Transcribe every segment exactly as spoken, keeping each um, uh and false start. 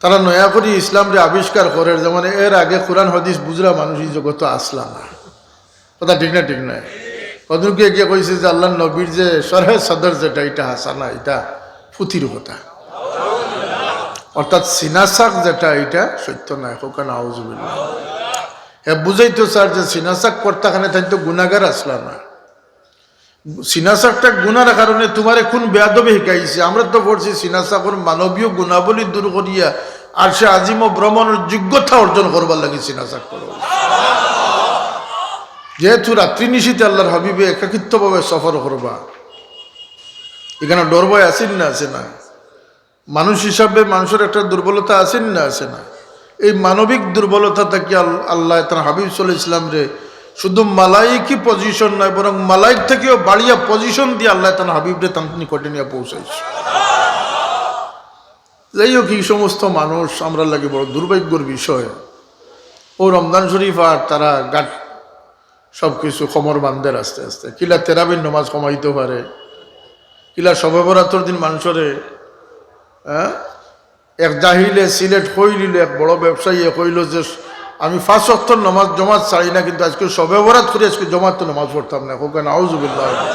তারা নয়া করি ইসলামরে আবিষ্কার করের, যেমন এর আগে কোরআন হাদিস বুঝরা মানুষ ই জগতো আছলা না। কথা ঠিক না? ঠিক নায়? কতজনকে গিয়া কইছে যে আল্লাহর নবীর যে শরহে সদর যেটা, ইটা হাছা না, ইটা ফুতির কথা। অর্থাৎ সিনাসাক যেটা, ইটা সত্য নায়। কউক্কা নাউজুবিল্লাহ। হে বুঝাইতো চার যে সিনাসাক করতা খানে তাইন তো গুনাগার আছলা না। সিনাসাকটা গুনার কারণে তুমারে কুন বেয়াদবে হিকাইছে? আমরা তো পড়ছি সিনাসাকর মানবীয় গুণাবলী দূর করিয়া আরশে আজিমো ভ্রমণর যোগ্যতা অর্জন করবার লাগি সিনাসাক করো। যেহেতু রাত্রি নিশিতে আল্লাহর হাবিবে একাকিত্বভাবে সফর করবা, ইখানো ডর ভয় আছে না? আছে না? মানুষ হিসাবে মানুষর একটা দুর্বলতা আছে না? আছে না? এই মানবিক দুর্বলতা থাকি আল-, আল্লায় তান হাবিব সাল্লাল্লাহু আলাইহি ওয়াসাল্লামরে শুধু মালাইকি position নায়, বরং মালাইক থাকিও বাড়িয়া position দিয়া আল্লায় তান হাবিবরে তান নিকটে নিয়া পৌঁছাইছে। যাই হোক, ই সমস্ত মানুষ আমরার লাগি বড় দুর্ভাগ্যর বিষয়। অউ রমজান শরীফ আর তারা গাট সব কিছু কমর বান্ধের আস্তে আস্তে। কিলা তেরাবির নমাজ কমাইতো পারে, কিলা শবে বরাতর দিন মানষরে, হ্যাঁ, এক জাহিলে সিলেট কইলিল, এক বড় ব্যবসায়ীয়ে কইলো যে, "আমি পাঁচ ওয়াক্তর নমাজ জমাত ছাড়ি না, কিন্তু আজকে শবে বরাত করি, আজকে জমাত তো নমাজ পড়তাম না।" কউক্কা নাউজুবিল্লাহ।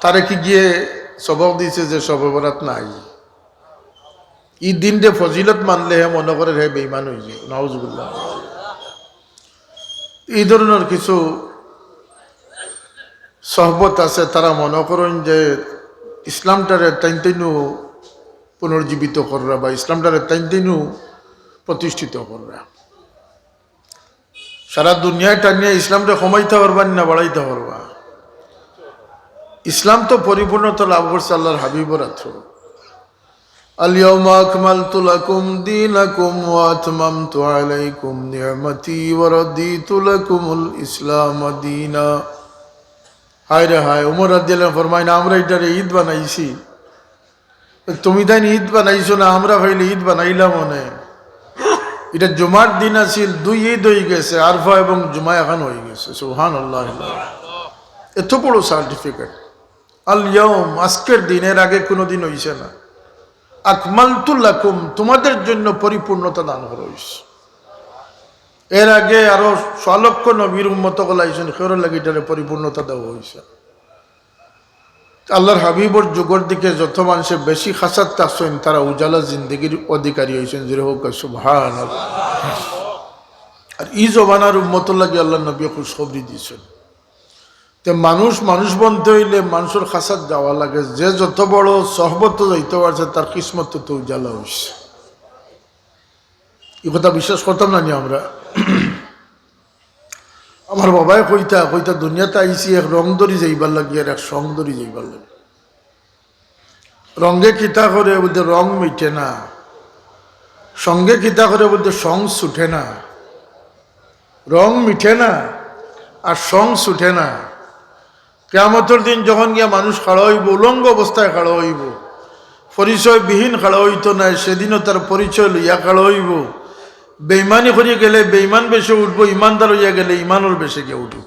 তারে কি গিয়ে সবক দিছে যে শবে বরাত নাই? ই দিনরে ফজিলত মানলে হে মনো করের হে বেইমান অইযে। নাউজুবিল্লাহ। ই ধরনর কিছু সহবত আছে, তারা মনো করইন যে ইসলামটারে তাইন তাইনউ পুনর্জীবিত কররা বা ইসলামটারে তাইন তাইনউ প্রতিষ্ঠিত কররা। সারা দুনিয়ায় টানিয়া ইসলামরে কমাইতা পারবা না বাড়াইতা পারবা? ইসলাম তো পরিপূর্ণতা লাভ করছে আল্লাহর হাবিবর আতো। اليوم أكملت لكم دينكم وأتممت عليكم نعمتي ورضيت لكم الإسلام دينا। হায় রে হায়, উমর রাদিয়াল্লাহু আনহু ফরমাইন, "আমরা ইটারে ঈদ বানাইছি, তুমি তাইন ঈদ বানাইছো না, আমরা পাইলে ঈদ বানাইলাম অনে।" ইটা জুমার দিন আছিল, দুই ঈদ অইগেছে, আরফা এবং জুমা একখান অইগেছে। সুবহানাল্লাহ। এত বড় certificate। আল ইয়াউম, আজকের দিন, এর আগে কুনুদিন অইছে না। আকমালতু লাকুম, তোমাদের জন্য পরিপূর্ণতা দান করা অইছে। এর আগে আরো সোয়া লক্ষ নবীর উম্মত অকল আইছইন, কেউরর লাগি ইটারে পরিপূর্ণতা দেওয়া অইছে। আল্লাহর হাবিবর যুগর দিকে যত মানষে বেশি কাছাত থাকছইন, তারা উজালা জিন্দেগির অধিকারী অইছইন। জোরে কউক্কা সুবহানাল্লাহ। আর ই জমানার উম্মতর লাগি আল্লাহর নবীয়ে খুশখবরি দিছইন। তে মানুষ মানুষ বনতে অইলে মানষর কাছাত যাওয়া লাগে। যে যত বড় সহবতো যাইতো পারছে, তার কিসমত তত উজালা অইছে। ই কথা বিশ্বাস করতাম না নি আমরা? আমার বাবায় কইতা, কইতা, "দুনিয়াত আইছি এক রং ধরি যাইবার লাগি আর এক সং ধরি যাইবার লাগি।" রঙে কিতা করে বুলতে রং মিটে না, সঙ্গে কিতা করে বুলতে সং ছুটে না। রং মিটে না আর সং ছুটে না। কিয়ামতর দিন যখন গিয়া মানুষ খাড়া অইবো, উলঙ্গ অবস্থায় খাড়া অইবো, পরিচয়বিহীন খাড়া অইতো নায়, সেদিনও তার পরিচয় লইয়া খাড়া অইবো। বেইমানি করিয়া গেলে বেইমান বেশে উঠবো, ইমানদার অইয়া গেলে ইমানর বেশে গিয়া উঠবো।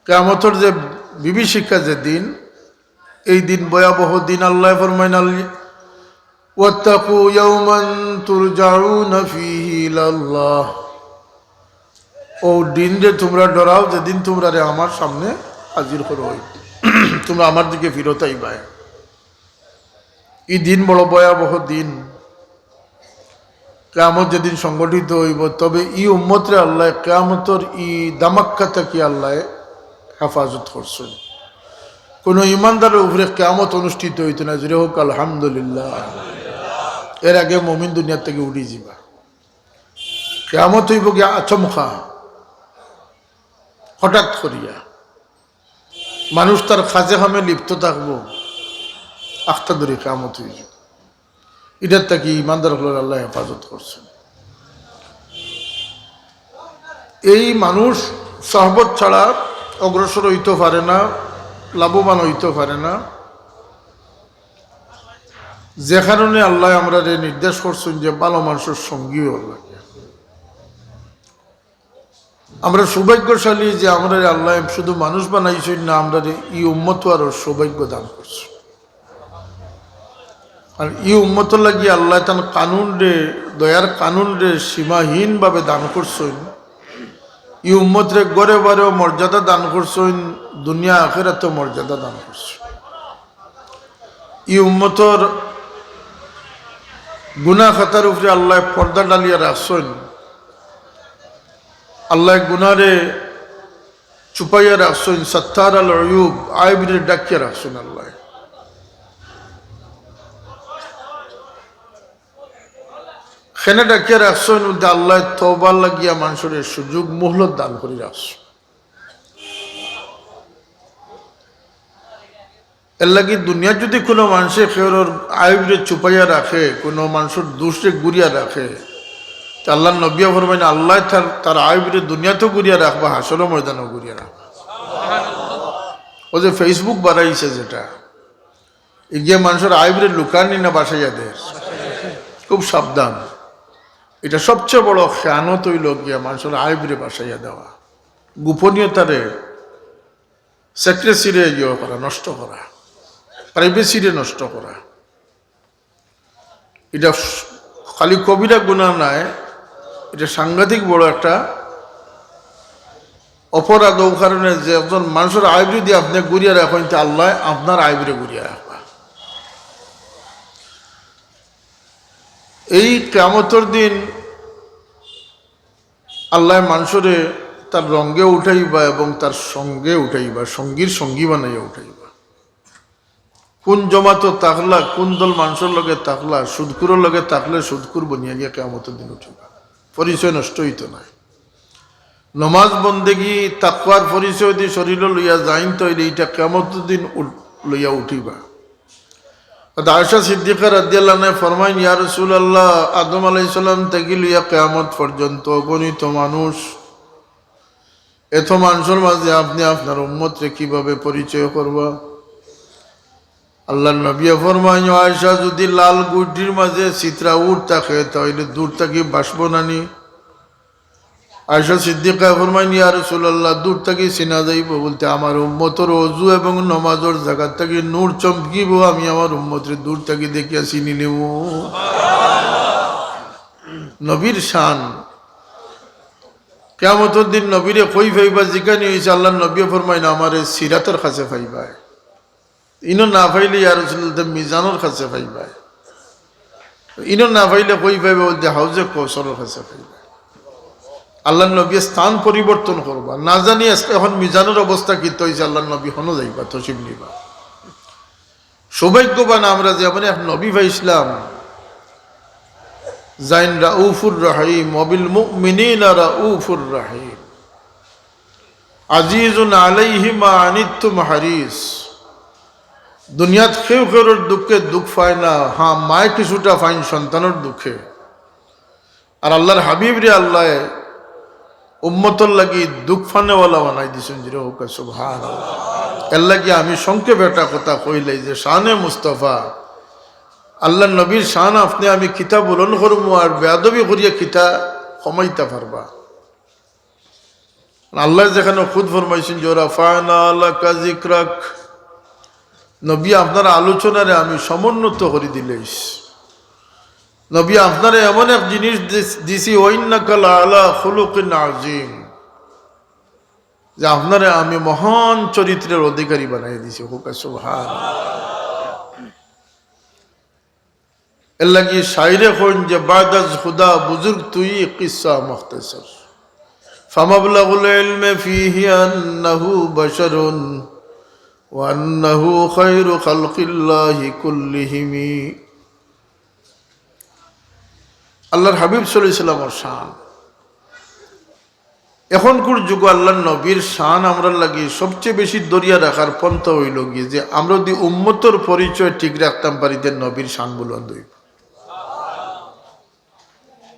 কিয়ামতর যে বিভীষিকা যে দিন, এই দিন ভয়াবহ দিন। আল্লায় ফরমাইন, আল-, "ওয়াত্তাকু ইয়াওমান তুরজাউনা ফীহি ইলাল্লাহ।" অউ দিনরে তুমরা ডরাও, যেদিন তুমরারে আমার সামনে হাজির করা অইবো, তুমরা আমার দিকে ফিরত আইবায়। ই দিন বড় ভয়াবহ দিন। কিয়ামত যেদিন সংগঠিত অইবো, তবে ই উম্মতরে আল্লায় কিয়ামতর ই ধামাক্কা থাকি আল্লায় হেফাজত করছইন। কুনু ইমানদারর উপরে কিয়ামত অনুষ্ঠিত অইতো নায়। জোরে কউক্কা আলহামদুলিল্লাহ। এর আগে মুমিন দুনিয়া থাকি উঠি যিবা। কিয়ামত অইবো গিয়া আচমকা, হঠাৎ করিয়া। মানুষ তার কাজে কামে লিপ্ত থাকবো, আখতা ধরি কিয়ামত অইযিবো। ইটার থাকি ইমানদার অকলরে আল্লায় হেফাজত করছইন। এই মানুষ সহবত ছাড়া অগ্রসর অইতো পারে না, লাভবান অইতো পারে না, যে কারণে আল্লায় আমরারে নির্দেশ করছইন যে ভালা মানষর সঙ্গী অওয়া লাগে। আমরা সৌভাগ্যশালী যে আমরারে আল্লায় শুধু মানুষ বানাইছইন না, আমরারে ই উম্মত অওয়ারও সৌভাগ্য দান করছইন। আর ই উম্মতর লাগি আল্লায় তান কানুনরে, দয়ার কানুনরে সীমাহীনভাবে দান করছইন। ই উম্মতরে ঘরে বারেও মর্যাদা দান করছইন, দুনিয়া আখেরাতেও মর্যাদা দান করছইন। ই উম্মতর গুনাহ খাতার উপরে আল্লায় পর্দা ডালিয়া রাখছইন। আল্লায় গুনারে চুপাইয়া রাখছইন, সাত্তার আল উয়ুব, আইবরে ডাকিয়া রাখছইন আল্লায়। কেনে ডাকিয়া রাখছইন বলতে আল্লায় তওবার লাগিয়া মানষরে সুযোগ মুহলত দান করি রাখছইন। এর লাগি দুনিয়াত যদি কোনো মানষে কেউর আইবরে চুপাইয়া রাখে, কোনো মানষর দোষরে গুরিয়া রাখে, তে আল্লাহর নবীয়ে ফরমাইন, আল্লায় তার, তার আইবরে দুনিয়াতও গুরিয়া রাখবা, হাশরর ময়দানও গুরিয়া রাখবা। অউ যে Facebook বাড়াইছে যেটা, ইগিয়ে মানষর আইবরে লুকানি না বাসাইয়া দের, খুব সাবধান। ইটা সবচেয়ে বড় খেয়ানত অইলো গিয়া মানষর আইবরে বাসাইয়া দেওয়া, গোপনীয়তারে secrecy রে ইয়ে করা, নষ্ট করা, privacy রে নষ্ট করা। ইটা স-, খালি কবিরা গুনাহ নায়, ইটা সাংঘাতিক বড় একটা অপরাধ। অউ কারণে যে একজন মানষর আইব যদি আপনে গুরিয়া রাখইন, তে আল্লায় আপনার আইবরে গুরিয়া রাখবা। এই কিয়ামতর দিন আল্লায় মানষরে তার রঙে উঠাইবা এবং তার সঙ্গে উঠাইবা, সঙ্গীর সঙ্গী বানাইয়া উঠাইবা। কোন জমাতো থাকলা, কোন দল মানষর লগে থাকলা, সুদখুরর লগে থাকলে সুদখুর বনিয়া গিয়া কিয়ামতর দিন উঠিবা, পরিচয় নষ্ট অইতো নায়। নমাজ বন্দেগি তাকওয়ার পরিচয় দি শরীলো লইয়া যাইন, তাইলে ইটা কিয়ামতর দিন উল-, লইয়া উঠিবা। আয়েশা সিদ্দিকা রাদিয়াল্লাহু আনহা ফরমাইন, ইয়া রাসূলুল্লাহ, আদম আলাইহিস সালাম থাকি লইয়া কিয়ামত পর্যন্ত অগণিত মানুষ, এত মানষর মাঝে আপনে আপনার উম্মতরে কিভাবে পরিচয় করবা? আল্লাহর নবীয়ে ফরমাইন, আয়েশা, যদি লাল গুড্ডির মাঝে চিত্রা উট থাকে, তাইলে দূর থাকি বাসবো নানি? আয়েশা সিদ্দিকায় ফরমাইন, ইয়া রাসূলুল্লাহ, দূর থাকি চিনা যাইবো বলতে আমার উম্মতর অজু এবং নমাজর জাগাত থাকি নূর চমকিবো, আমি আমার উম্মতরে দূর থাকি দেখিয়া চিনি নিমু। নবীর শান। কিয়ামতর দিন নবীরে কই পাইবা জিকানি অইছে, আল্লাহর নবীয়ে ফরমাইন, আমারে সিরাতর কাছে পাইবায়। ইনো না পাইলে ইয়া রাসূলুল্লাহ, তে মিজানর কাছে পাইবায়। ইনো না পাইলে কই পাইবা বলতে হাউজে কৌসরর কাছে পাইবায়। আল্লাহর নবীয়ে স্থান পরিবর্তন করবা। না জানি আজকে এখন মিজানর অবস্থা কিতা অইছে, আল্লাহর নবী হনো যাইবা, তশরিফ নিবা। সৌভাগ্যবান আমরা যে এমন এক নবী পাইছলাম, যাইন রাউফুর রহিম, ওয়াবিল মুমিনিনা রাউফুর রহিম। আজিজুন আলাইহি মা আনিতুম হারিস। দুনিয়াত কেউ কেউর দুঃখে দুঃখ পায় না, হ্যাঁ, মায় কিছুটা পাইন সন্তানর দুঃখে। আর আল্লাহর হাবিবরে আল্লায় উম্মতর লাগি দুঃখ পানেওয়ালা বানাই দিছইন, জোরে কউক্কা সুবহানাল্লাহ। এর লাগি আমি সংক্ষেপে একটা কথা কইলাই যে শানে মুস্তফা, আল্লাহর নবীর শান আপনে আমি কিতা বুলন্দ করমু আর বেয়াদবি করিয়া কিতা কমাইতা পারবা? আল্লায় যেখানো খুদ ফরমাইছইন যে, "ওয়া রাফা'না লাকা যিকরাক", নবী, আপনার আলোচনারে আমি সমুন্নত করি দিলাইছি। নবী, আপনারে এমন এক জিনিস দিস-, দিছি, "ওয়া ইন্নাকা লাআলা খুলুকিন আযীম", যে আপনারে আমি মহান চরিত্রের অধিকারী বানাই দিছি। কউক্কা সুবহান। এর লাগি শায়রে কইন যে, "বাদ আজ খুদা বুজুর্গ তুই কিসসা মুখতসর। ফামাবলাগুল ইলমে ফিহি আন্নাহু বাশারুন ওয়া আন্নাহু খায়রু খালকিল্লাহি কুল্লিহিমি।" আল্লাহর হাবিব সাল্লাল্লাহু আলাইহি ওয়াসাল্লামর শান। এখনকুর যুগো আল্লাহর নবীর শান আমরার লাগি সবচেয়ে বেশি ধরিয়া রাখার পন্থা অইলো গিয়া যে আমরা যদি উম্মতর পরিচয় ঠিক রাখতাম পারি, তে নবীর শান বুলন্দ অইবো।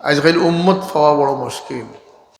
আইজকাইল উম্মত পাওয়া বড় মুশকিল।